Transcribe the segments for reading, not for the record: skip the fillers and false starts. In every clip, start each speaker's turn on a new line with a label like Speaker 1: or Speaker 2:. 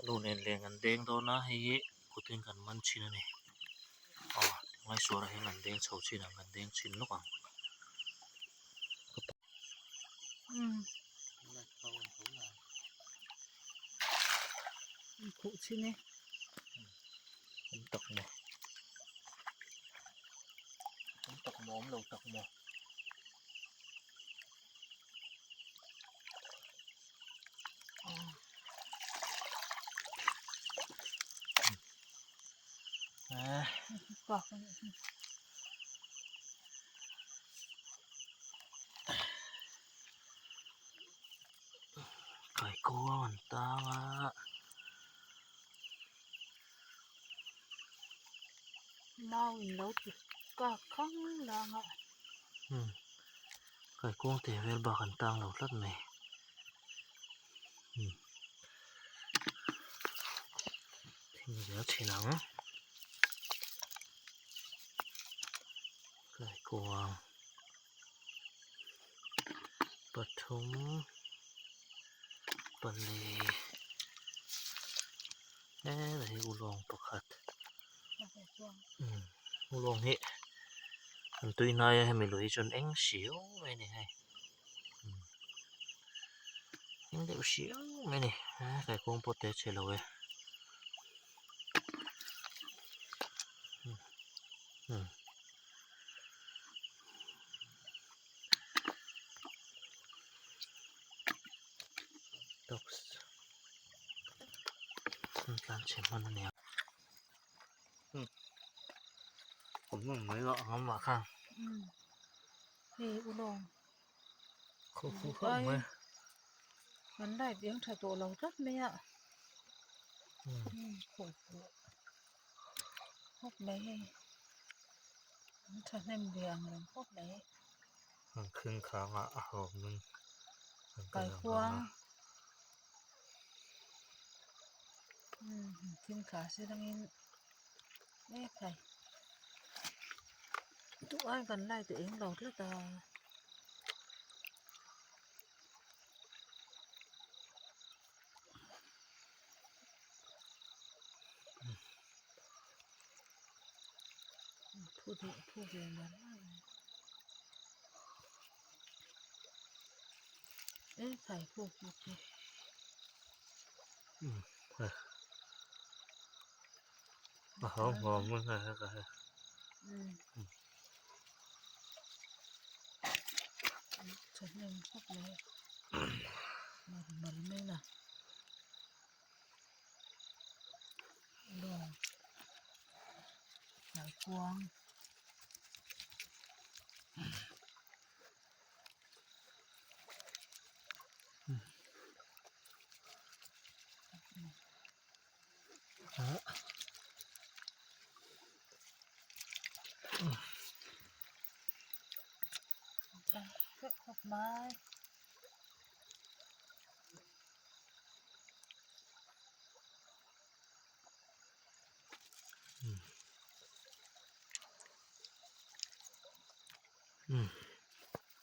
Speaker 1: Alu nen leng an deng dawn a hei hi kutin kan man thin a ni aw tinglai suarah hian an deng chho thin ang kan deng chhin lawk ang.
Speaker 2: Khuh chhin e.
Speaker 1: Awm tak maw? Awm tak maw awm lo tak maw? Kaikuang an tang a.
Speaker 2: Mau in lo ti kak khang lang a.
Speaker 1: Kaikuang teh vel bak an tang lo tlat mai. Thing zel thin ang. Kaikuang pathum pali helai hi ulawng pakhat ulawng hi an tui hnai a hemi lui hi chuan eng siau mai a ni hei. Eng deuh hriau mai a ni kaikuang pawh te chhe lo e dogs an tlan chhe hman a nia awm ang mai loh ang amah khan.
Speaker 2: Hei ulawng.
Speaker 1: Khaw khu khawp mai.
Speaker 2: Kan light eng tha tawh lo tlat mai a. Khaw khu khawp mai hei. An tha hnem ve ang reng khawp mai.
Speaker 1: An khing khang a a hawm in an kal ang
Speaker 2: Kaikuang. Thing thla se dangin mek thei. Duh ai kan light a eng lo tlat a. Thu duh thu ve mar mar mai. E thai khu khu khu.
Speaker 1: A hau hmuam hmun a hek a hek.
Speaker 2: Thahnem khawp mai mar mar mai na lawng kaikuang. Khawp mai.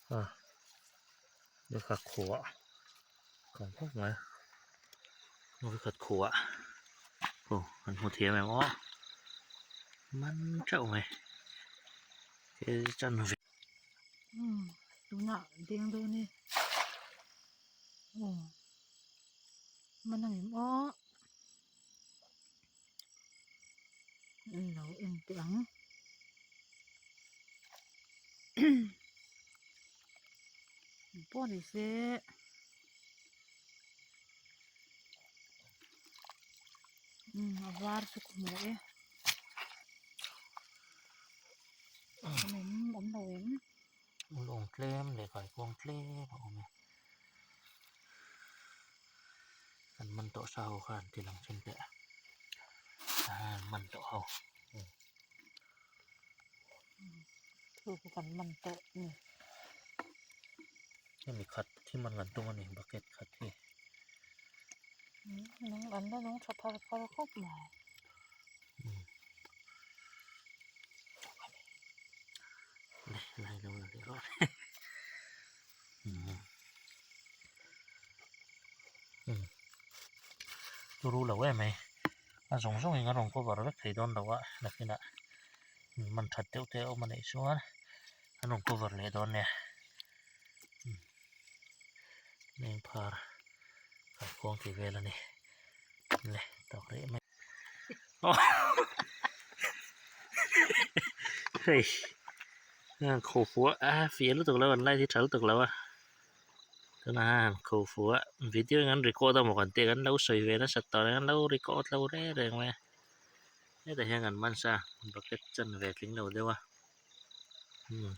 Speaker 1: A vawikhat khuah kan khawp mai vawikhat khuah aw kan hmu thiam em aw man teuh mai he chan ve.
Speaker 2: Umm tunah deng dawn e aw man ang em aw lo en teh ang. Pawh ni se umm a var chu ka hmu e awm em awm lo em.
Speaker 1: Lawng tlem leh kaikuang tlem a awm e an man tawh sa ho kha an ti lang thin teh a an man tawh ho.
Speaker 2: Thu chu kan man tawh a ni.
Speaker 1: Hemi khat hi man kan tum a ni bucket khat hi.
Speaker 2: Nung an la nung tha phar phar khawp mai.
Speaker 1: Lai lo la leh rawh. Turu lo em mai. A zawng zawngin a rawn cover vek thei dawn lo a, nakinah man that deuh te a awm a neih chuan an rawn cover leh dawn nia. Leng phar kalkawng tih vel a ni. Le tawk rih mai. Hei kho fuh a fiah lutuk lo an light hi tha lutuk lo a. Tunah hian kho fuh a video in an record a maw kan tih kan lo sawi ve nasat tawh ang an lo record lo reng reng mai a hetah hian kan man sa bucket chan ve tling lo deuh a umm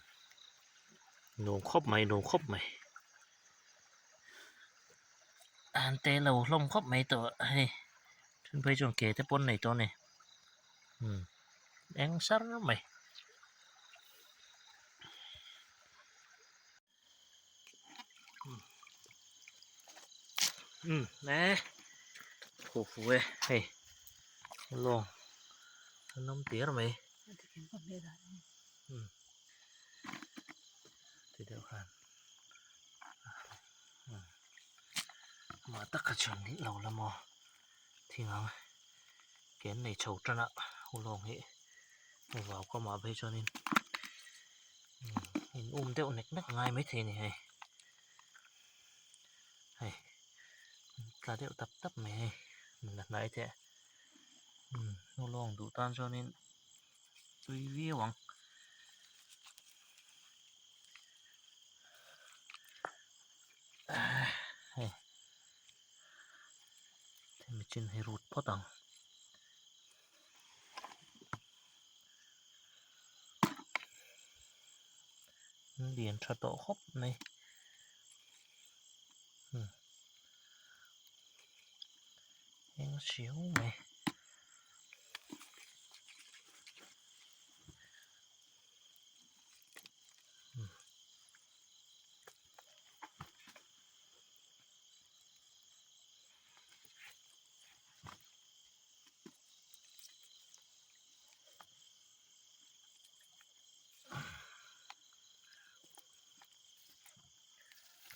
Speaker 1: nuam khawp mai nuam khawp mai an te lo hlawm khawp mai tawh hei then phei chuan ke te pawh an nei tawh a ni umm eng sar mai. Um e phuh fuh e hei lawng an awm tir mai um ti deuh khan um mah taka chuan lo la maw thing ang ke an nei chho tan a ulawng hi vau kamah phei chuanin in um deuh nek nek ngai maithei a ni hei hei tla deuh tap tap mai hei la hnai teh ulawng duh tan chuanin tui viau ang. Hei hemi chin hi rut phawt ang. Lian tha tawh khawp mai eng siau mai.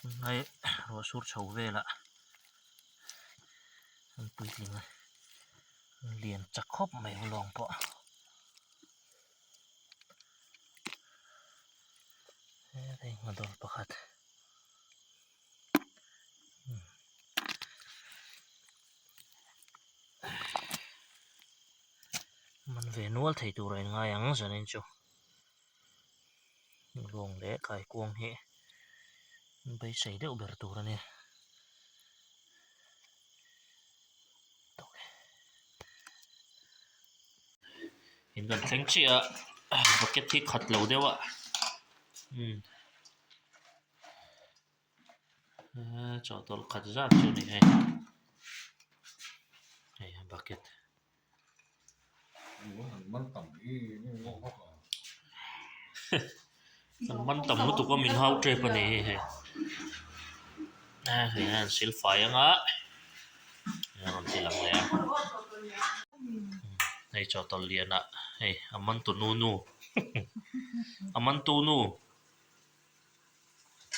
Speaker 1: Tunlai ruah sur chho velah an puitling a lian chak khawp mai ulawng pawh. Hei nghadawr pakhat. Man ve nual thei tur a inngai ang zanin chu lawng leh kaikuang hi beisei deuh ber tur a ni in kan thleng chiah a bucket hi khat lo deuh a umm. Chawhtawlh khat zat chu a ni hei hei a bucket an man tam lutuk a min hau tep a ni hei hei hei hian silfai anga a rawn ti lang leh a hei chawhtawlh lianah hei a man tu nu nu a man tu nu.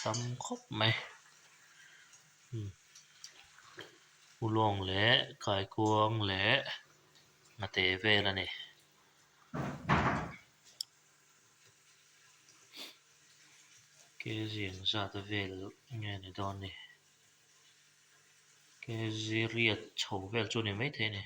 Speaker 1: Tam khawp mai ulawng leh kaikuang leh nghate vel a ni. Kg engzat vel nge ni dawn ni kg riat chho vel chu a ni maithei a ni.